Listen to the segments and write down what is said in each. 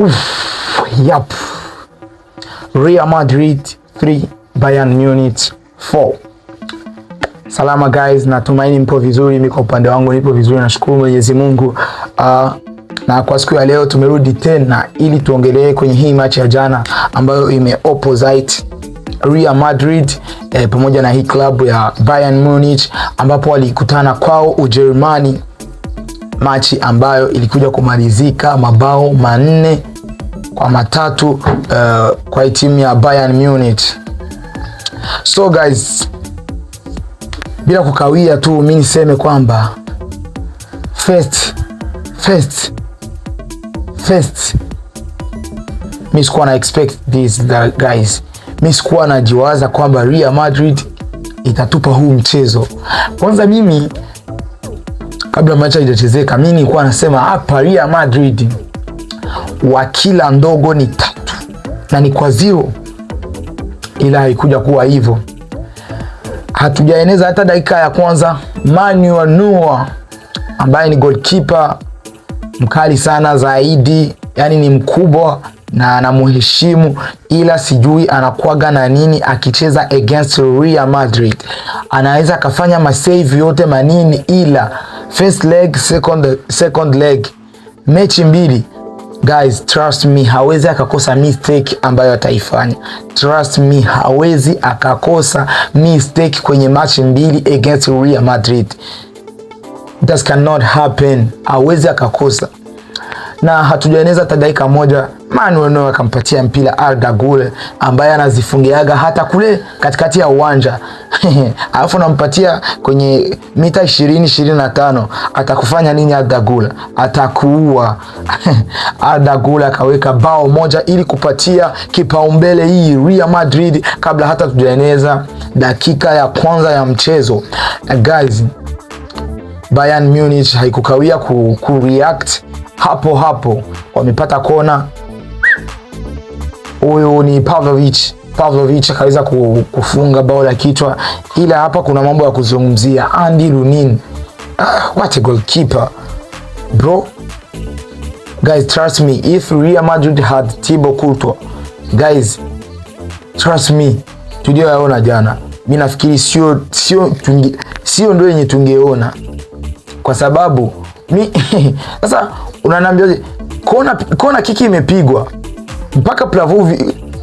Uff, yep. Real Madrid 3, Bayern Munich 4. Salama guys, natumaini mpo vizuri. Mimi kwa upande wangu nipo vizuri, nashukuru Mwenyezi Mungu. Na kwa siku ya leo tumerudi tena ili tuongelee kwenye hii match ya jana ambayo ime opposite Real Madrid pamoja na hii klabu ya Bayern Munich ambapo walikutana kwao Ujerumani, machi ambayo ilikuja kumalizika mabao 4-3 kwa timu ya Bayern Munich. So guys, bila kukawia tu mimi niseme kwamba first mi sikuwa na expect this guys, mi sikuwa najiwaza kwamba Real Madrid itatupa huu mchezo. Kwanza mimi kabla mechi haijachezeka, mimi nilikuwa nasema hapa Real Madrid wakila ndogo ni 3 na ni kwa 0, ila haikuja kuwa hivyo. Hatujaeneza hata dakika ya kwanza, Manuel Neuer ambaye ni goalkeeper mkali sana zaidi, yani ni mkubwa na anamuheshimu, ila sijui anakuwaga na nini akicheza against Real Madrid. Anaweza akafanya masave yote manini, ila first leg, second leg, mechi mbili guys, trust me, hawezi akakosa mistake ambayo ataifanya. Trust me, hawezi akakosa mistake kwenye match mbili against Real Madrid. That cannot happen, hawezi akakosa. Na hatujaeneza hata dakika moja, Manuel Neuer akampatia mpira Arda Güler ambaye anazifungiaga hata kule katikati ya uwanja alafu nampatia kwenye mita 20 25, atakufanya nini Arda Güler? Atakuua. Arda Güler akaweka bao moja ili kupatia kipaumbele hii Real Madrid kabla hata tujaeneza dakika ya kwanza ya mchezo. Guys, Bayern Munich haikukawia ku react hapo hapo, wamepata kona. Huyu ni Pavlovic. Pavlovic akaweza kufunga bao la kichwa, ila hapa kuna mambo ya kuzungumzia. Andy Lunin, ah, what a goalkeeper bro. Guys, trust me, if Real Madrid had Thibaut Courtois, guys, trust me, tulioyaona jana, mi nafikiri sio ndio yenye tungeona, kwa sababu mi sasa unaniambia kona kiki imepigwa mpaka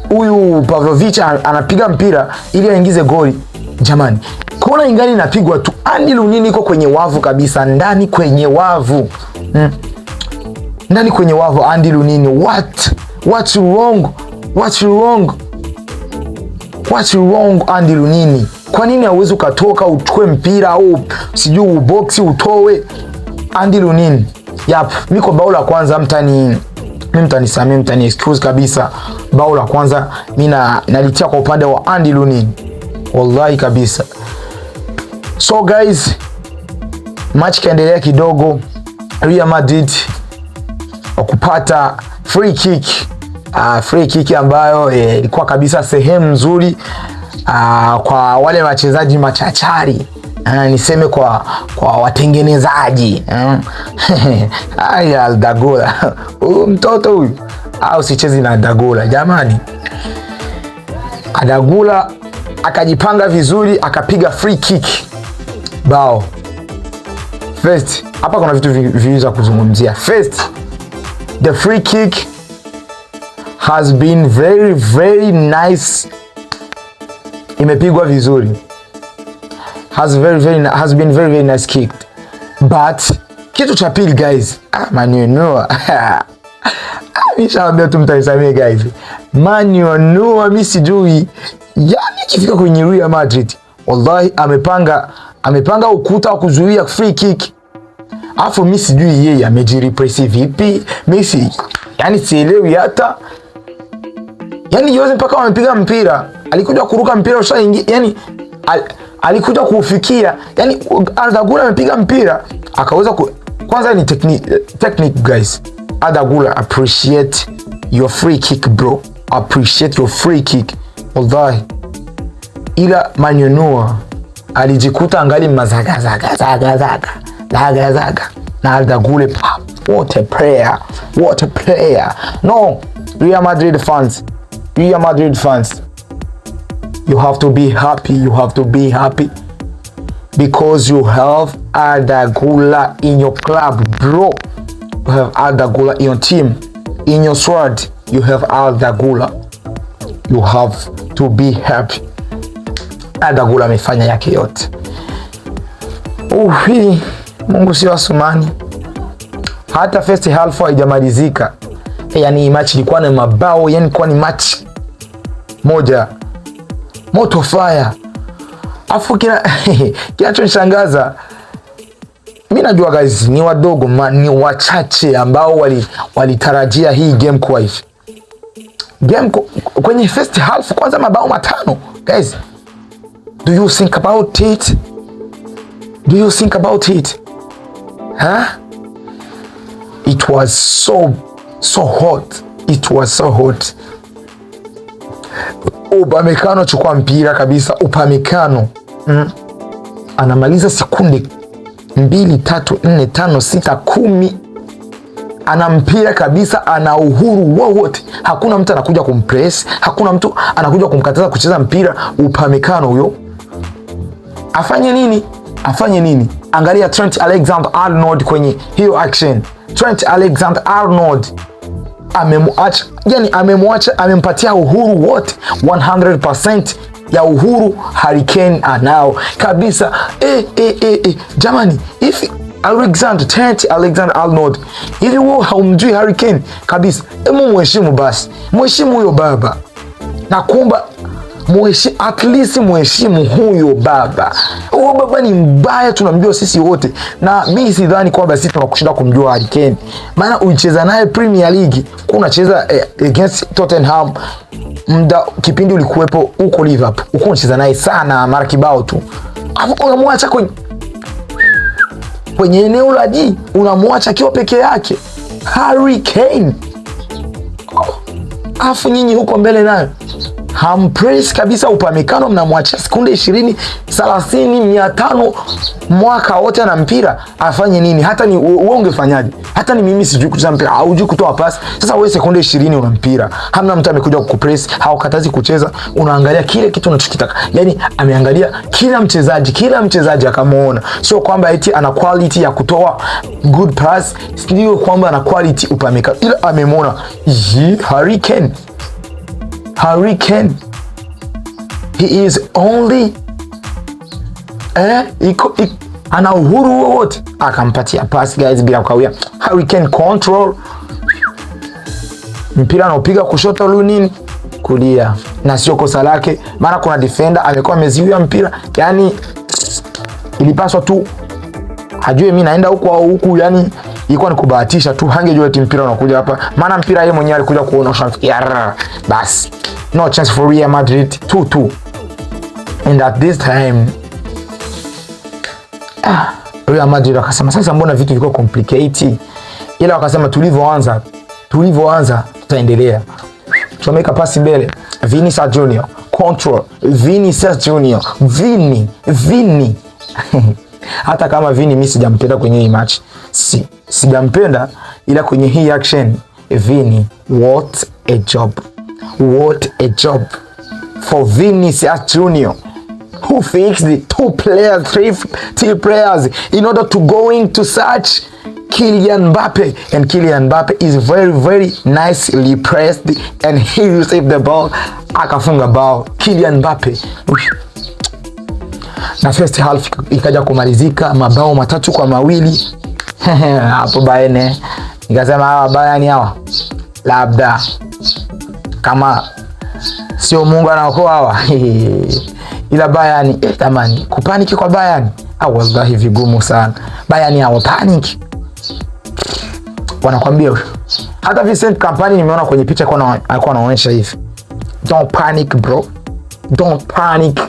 huyu Pavlovic anapiga mpira ili aingize goli. Jamani, kona ingali inapigwa tu, Andy Lunin iko kwenye wavu kabisa, ndani kwenye wavu Ndani kwenye wavu Andy Lunin, what's wrong, what's wrong, what's wrong Andy Lunin? Kwa nini hauwezi ukatoka uchukue mpira au sijui uboxi utoe? Andy Lunin, yep, mi kwa bao la kwanza mi mtanisamee, mtani excuse kabisa. Bao la kwanza mi nalitia kwa upande wa Andy Lunin, wallahi kabisa. So guys, match kaendelea kidogo, Real Madrid wakupata free kick, free kick ambayo ilikuwa kabisa sehemu nzuri kwa wale wachezaji machachari, niseme kwa watengenezaji. Aya, Arda Güler huyu mtoto huyu, au sichezi na Arda Güler jamani. Arda Güler akajipanga vizuri akapiga free kick bao. First, hapa kuna vitu viwili za kuzungumzia. First, the free kick has been very very nice, imepigwa vizuri, has been very very nice kicked. But kitu cha pili guys, ah, Manuel Neuer, ah, nishaambia tu mtanisamee guys, Manuel Neuer mi sijui, yani ikifika kwenye Real Madrid, wallahi amepanga ukuta wa kuzuia free kick, afu mi sijui yeye amejireplace vipi, mi si yani sielewi hata yani Jose mpaka wamepiga mpira alikuja kuruka mpira ushaingia, yani alikuja kuufikia, yani Arda Güler amepiga mpira akaweza kwanza ni technique guys. Arda Güler, appreciate your free kick bro, appreciate your free kick wallahi, ila Manuel Neuer alijikuta angali mazagazaga zaga zaga zaga zaga na Arda Güler pap. What a player, what a player. No, Real Madrid fans, Real Madrid fans, you have to be happy, you have to be happy because you have Arda Güler in your club, bro. You have Arda Güler in your team, in your squad. You have Arda Güler, you have to be happy. Arda Güler amefanya yake yote. Hii Mungu sio Asumani. Hata first half haijamalizika, yani match ilikuwa na mabao, yani ilikuwa ni match moja moto fire. Afu kila kinachonishangaza mi najua guys ni wadogo ni wachache ambao walitarajia hii game kuwa hivi. Game kwenye first half kwanza mabao 5 guys, do you think about it? Do you think about it? Huh? It was so so hot. It was so hot. Upamecano chukua mpira kabisa, Upamecano anamaliza sekunde 2 3 4 5 6 10, ana mpira kabisa, ana uhuru wowote, hakuna mtu anakuja kumpress, hakuna mtu anakuja kumkataza kucheza mpira. Upamecano huyo afanye nini? Afanye nini? Angalia Trent Alexander-Arnold kwenye hiyo action. Trent Alexander-Arnold amemwacha, yani amemwacha, amempatia uhuru wote 100% ya uhuru Harry Kane anao kabisa. Jamani, if Alexander Trent Alexander-Arnold, hivi wewe haumjui Harry Kane kabisa? Hebu muheshimu basi, muheshimu huyo baba na kumba muheshimu, at least muheshimu huyo baba. Huyo baba ni mbaya, tunamjua sisi wote, na mi sidhani kwamba sisi tunakushinda kumjua Harry Kane, maana ulicheza naye Premier League, unacheza against Tottenham muda kipindi ulikuwepo huko Liverpool, uko unacheza naye sana mara kibao tu, alafu unamwacha kwenye eneo la D, unamwacha akiwa peke yake Harry Kane, afu nyinyi huko mbele nayo hampress kabisa. Upamecano mnamwachia sekunde 20 30 500 mwaka wote na mpira, afanye nini? Hata ni wewe ungefanyaje? Hata ni mimi sijui kucheza mpira, haujui kutoa pasi. Sasa wewe sekunde 20 una mpira, hamna mtu amekuja kukupress, haukatazi kucheza, unaangalia kile kitu unachokitaka. Yani ameangalia kila mchezaji akamuona, sio kwamba eti ana quality ya kutoa good pass, sio kwamba ana quality Upamecano, ila amemwona Harry Kane. Harry Kane, he is only ana uhuru wowote, akampatia pass guys, bila kukawia. Harry Kane control mpira anaupiga kushoto, Lunin kulia, na sio kosa lake, maana kuna defender amekuwa ameziwia mpira, yani ilipaswa tu ajue mimi naenda huku au huku, yani ilikuwa ni kubahatisha tu, hangejua eti mpira unakuja hapa, maana mpira yeye mwenyewe alikuja kuona ushamfikia. Basi no chance for Real Madrid, 2-2, and at this time Real Madrid wakasema sasa, mbona vitu vilikuwa complicated, ila wakasema tulivyoanza tutaendelea. Chomeka pasi mbele, Vinicius Junior control, Vinicius Junior, Vini Vini hata kama Vini mimi sijampenda kwenye hii match, sijampenda, ila kwenye hii action Vini, what a job, what a job for Vinicius Junior who fixed the two players, three players in order to go into such Kylian Mbappe, and Kylian Mbappe is very very nicely pressed and he received the ball, akafunga bao Kylian Mbappe. Na first half ikaja kumalizika mabao 3-2. Hapo Bayern nikasema hawa Bayern hawa labda kama sio Mungu anaokoa hawa ila Bayern tamani kupaniki kwa Bayern, wallahi vigumu sana. Bayern hawa panic, wanakwambia. Hata Vincent Kompany nimeona kwenye picha alikuwa anaonyesha hivi, don't panic bro, don't panic,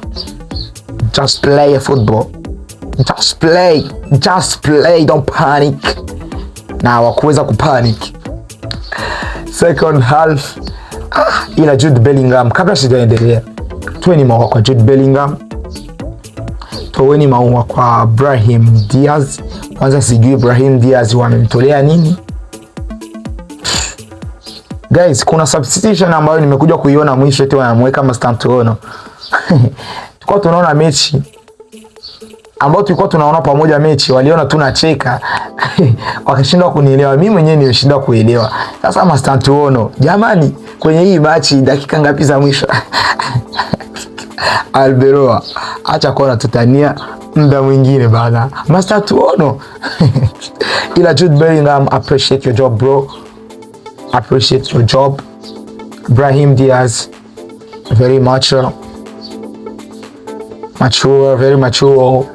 just play football, just play, just play, don't panic. Na hawakuweza kupanic second half. Ila Jude Bellingham, kabla sijaendelea, toeni maua kwa Jude Bellingham, toeni maua kwa Brahim Diaz. Kwanza sijui Brahim Diaz wamemtolea nini. Guys, kuna substitution ambayo nimekuja kuiona mwisho eti wanamweka Mastantuono. Tulikuwa tunaona mechi ambao tulikuwa tunaona pamoja mechi, waliona tunacheka wakashindwa kunielewa. Mimi mwenyewe nimeshindwa kuelewa. Sasa Mastantuono, jamani, kwenye hii mechi dakika ngapi za mwisho? Arbeloa, acha kuona tutania muda mwingine bana. Mastantuono. Ila Jude Bellingham, appreciate your job, bro, appreciate your job. Brahim Diaz, very mature, mature, very mature.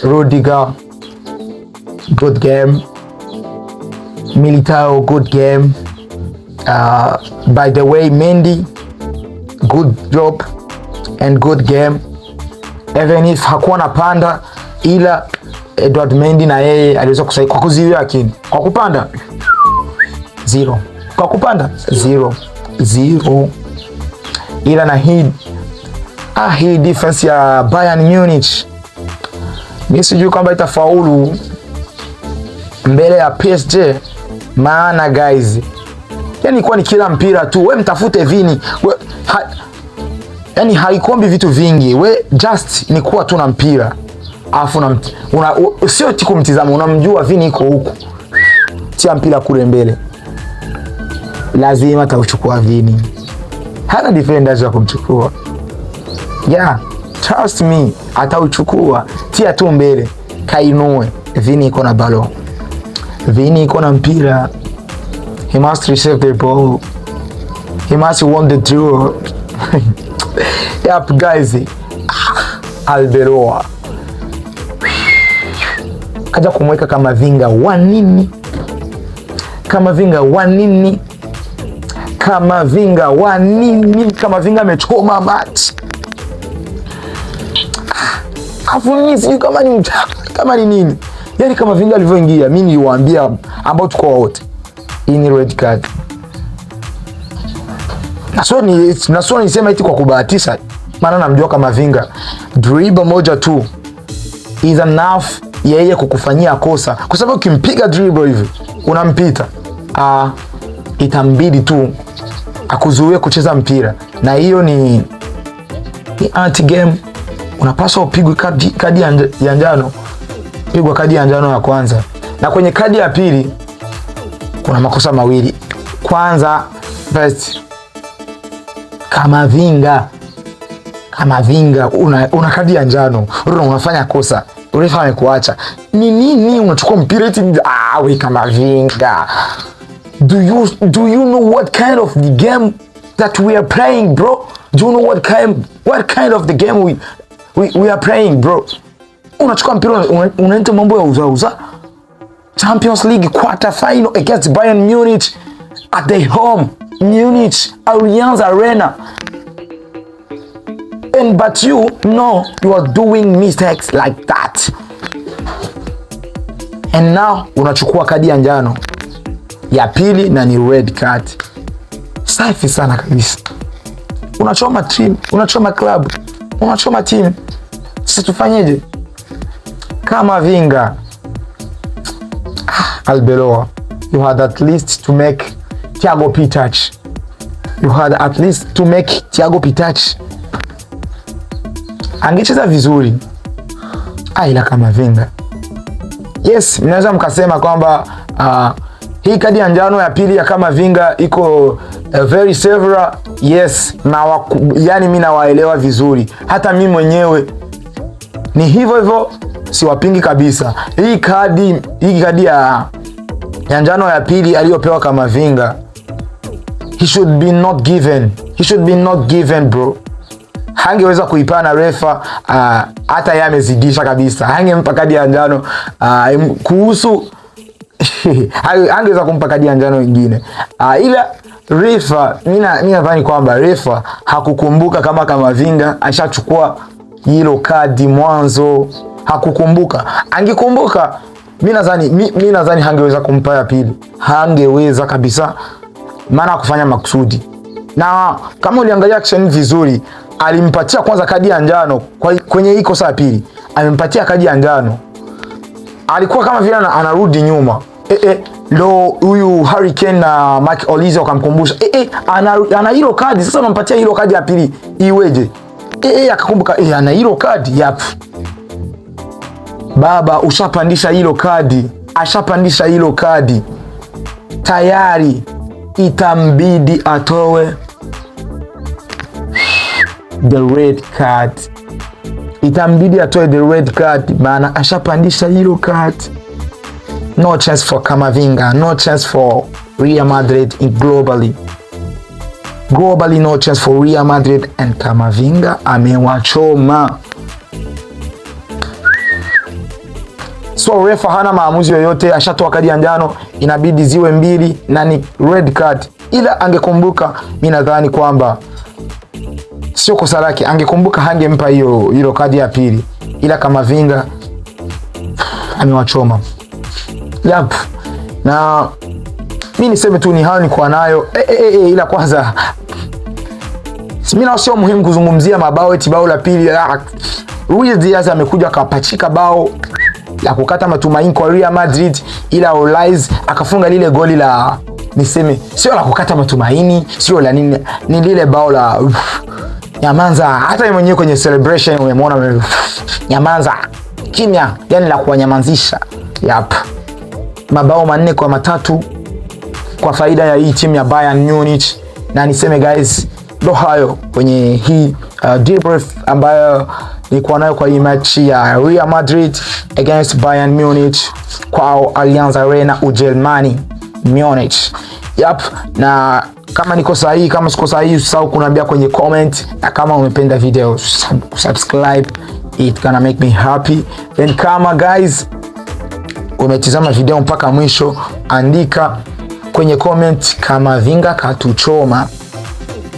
Rudiger, good game. Militao, good game. By the way, Mendy, good job and good game. Even if hakuwa na panda, ila Edward Mendy na yeye aliweza kusaidia kwa kuziwia, lakini kwa kupanda zero, kwa kupanda zero zero. Ila na hii defense ya Bayern Munich mi sijui kwamba itafaulu mbele ya PSG, maana guys, yani kuwa ni kila mpira tu we mtafute Vini we, yani haikombi vitu vingi, we just ni kuwa tu na mpira alafu sio ti kumtizama, unamjua Vini iko huku, tia mpira kule mbele, lazima atauchukua Vini, hana defenders wa kumchukua. Yeah, trust me, atauchukua. Tia tu mbele, kainue. Vini iko na balo, Vini iko na mpira. He must receive the ball, he must won the duel. Yep, guys, Arbeloa kaja kumweka Kamavinga wa nini? Kamavinga wa nini? Kamavinga wa nini? Kamavinga amechoma machi. Afu mimi sijui kama ni mchapa kama ni nini. Yaani Kamavinga alivyoingia, mimi niliwaambia ambao tuko wote, hii ni red card. Na sio nisema eti kwa kubahatisha, maana namjua Kamavinga, dribble moja tu is enough yeye kukufanyia kosa, kwa sababu ukimpiga dribble hivi unampita, itambidi tu akuzuie kucheza mpira, na hiyo ni anti game. Unapaswa upigwe kadi ya njano, pigwa kadi ya njano ya kwanza, na kwenye kadi ya pili kuna makosa mawili. Kwanza first, Kamavinga una kadi ya njano, unafanya kosa, refa amekuacha. Ni nini unachukua mpira eti we Kamavinga, do you know what kind of the game that we are playing, bro? Do you know what kind of the game we are playing, bro? Unachukua mpira, unaenda mambo ya uzauza. Champions League quarter final against Bayern Munich at the home Munich Allianz Arena, and but you know you are doing mistakes like that, and now unachukua kadi ya njano ya pili na ni red card. Safi sana kabisa. Unachoma team, unachoma club, unachoma team. Sisi tufanyeje? Kamavinga. Arbeloa, you had at least to make Thiago Pitarch. You had at least to make Thiago Pitarch. Angecheza vizuri. Ila Kamavinga. Yes, mnaweza mkasema kwamba hii kadi ya njano ya pili ya Kamavinga iko very severe. Yes, na yani mimi nawaelewa vizuri, hata mimi mwenyewe ni hivyo hivyo, siwapingi kabisa. Hii kadi ya njano ya pili aliyopewa Kamavinga, he should be not given, he should be not given, bro. Hangeweza kuipana refa, hata yeye amezidisha kabisa, hangempa kadi ya njano kuhusu angeweza kumpa kadi ya njano nyingine, ila refa, mimi nadhani kwamba refa hakukumbuka kama Kamavinga ashachukua hilo kadi mwanzo, hakukumbuka. Angekumbuka, mi nadhani hangeweza kumpa ya pili, hangeweza kabisa, maana kufanya makusudi. Na kama uliangalia action vizuri, alimpatia kwanza kadi ya njano kwenye hii kosa ya pili, amempatia kadi ya njano, alikuwa kama vile anarudi nyuma. Ndo huyu Harry Kane na Mike Olise wakamkumbusha, ana hilo kadi sasa, unampatia hilo kadi ya pili iweje? Akakumbuka, ana hilo kadi. Yap, baba ushapandisha hilo kadi, ashapandisha hilo kadi tayari, itambidi atoe the red card, itambidi atoe the red card, maana ashapandisha hilo card. No chance for Camavinga, no chance for Real Madrid in globally. Globally no chance for Real Madrid and Camavinga amewachoma. So refa hana maamuzi yoyote, ashatoa kadi ya njano, inabidi ziwe mbili na ni red card, ila angekumbuka, mi nadhani kwamba sio kosa lake, angekumbuka hangempa hiyo hilo kadi ya pili, ila Camavinga amewachoma. Yep. Na mi niseme tu ni hayo nikuwa nayo ila kwanza mimi na sio muhimu kuzungumzia mabao eti bao la pili. Luis Diaz amekuja akapachika bao la kukata matumaini kwa Real Madrid, ila Olise akafunga lile goli la, niseme sio la kukata matumaini, sio la nini, ni lile bao la nyamanza. Hata yeye mwenyewe kwenye celebration umemwona nyamanza kimya, yani la kuwanyamazisha. Yap, mabao 4-3 kwa faida ya hii timu ya Bayern Munich, na niseme guys, ndo hayo kwenye hii debrief ambayo nilikuwa nayo kwa hii match ya Real Madrid against Bayern Munich kwao Allianz Arena Ujerumani, Munich. Yep, na kama niko sahihi, kama siko sahihi, usisahau kuniambia kwenye comment, na kama umependa video subscribe, it gonna make me happy. Then kama guys umetizama video mpaka mwisho, andika kwenye comment Camavinga katuchoma.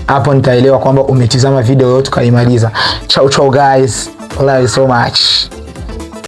Hapo nitaelewa kwamba umetizama video yote ukaimaliza. Ciao ciao guys, love you so much.